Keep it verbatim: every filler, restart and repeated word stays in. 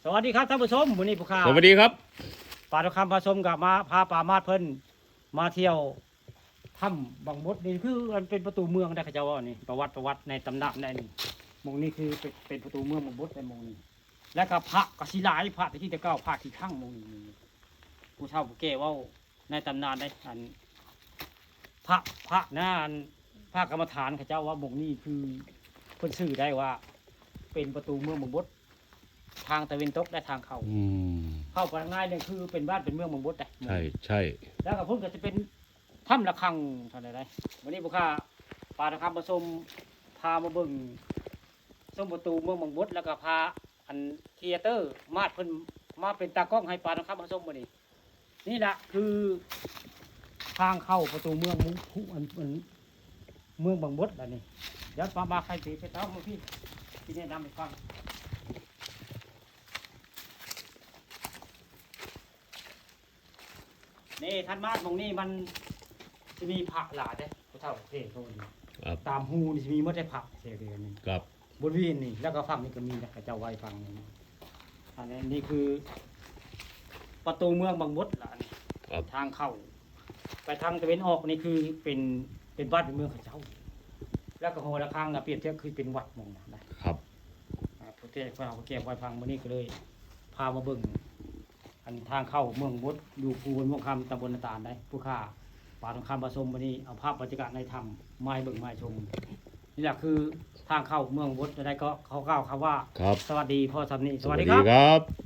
สวัสดีครับท่านผู้ชม มื้อนี้ผู้ข่าว สวัสดีครับ ป่าทองคำผสมกับมาพาป่ามาดเพิ่นมาเที่ยวถ้ำบังบด นี่คือมันเป็นประตูเมืองได้เขาเจ้าว่านี่ ประวัติประวัติในตำนานได้นี่ หม่องนี้คือเป็นเป็นประตูเมืองบังบดในหม่องนี้ แล้วก็พระก็สิหลาย พระที่แต่เก่า พระขี้ข้างหม่องนี้ ผู้เฒ่าผู้แก่เว้าในตำนานได้ อัน พระพระนะอันพระกรรมฐานเขาเจ้าว่าหม่องนี้คือเพิ่นชื่อได้ว่า เป็นประตูเมืองบังบด ทางตะเวนตกและทางเข้า อืม เข้าไปทางในเนี่ยคือเป็นบ้านเป็นเมืองบังบดได้ ใช่ใช่ แล้วก็พุ่นก็จะเป็นถ้ำระฆังเท่านั้นได้ วันนี้ผู้ข่าวป่าทองคำผสมพามาเบิ่งชมประตูเมืองบังบด แล้วก็พาอันครีเอเตอร์มาดเพิ่นมาเป็นตากล้องให้ป่าทองคำผสมมื้อนี้ นี่แหละคือทางเข้าประตูเมืองมุพุอันอันเมืองบังบดอันนี้ เดี๋ยวป่ามาใครสิไปตามมาพี่ ที่แนะนำให้ฟัง นี่ท่านมาดหม่องนี้มันจะมีพระหลายเด้ ผู้เฒ่าเพิ่นเขาว่า ครับ ตามฮูนี่จะมีหมดได้พระแถวเดียวนี่ ครับ บริเวณนี้ แล้วก็ฝั่งนี้ก็มีนะเขาเจ้าไว้ฝั่งนี้ อันนี้นี่คือ ประตูเมืองบังบดละอันนี้ ครับ ทางเข้า ไปทางตะเวนออกนี่คือเป็นเป็นบ้านเป็นเมืองเขาเจ้า แล้วก็หอระฆังนะเปรียบเทียบคือเป็นวัดหม่องนั้นนะครับ อ่าประเทศพวกเราก็แก้ไว้ฟังมื้อนี้ก็เลย พามาเบิ่ง อันทางเข้าเมืองบด อยู่ภูเมืองคำ ตำบลนาตาลได้ ผู้ข่าวป่าทองคำผสมมื้อนี้เอาภาพบรรยากาศในถ้ำมาให้เบิ่งมาให้ชม นี่แหละคือทางเข้าเมืองบด ได้ก็เขากล่าวคำว่า ครับ สวัสดีพ่อสำนี สวัสดีครับ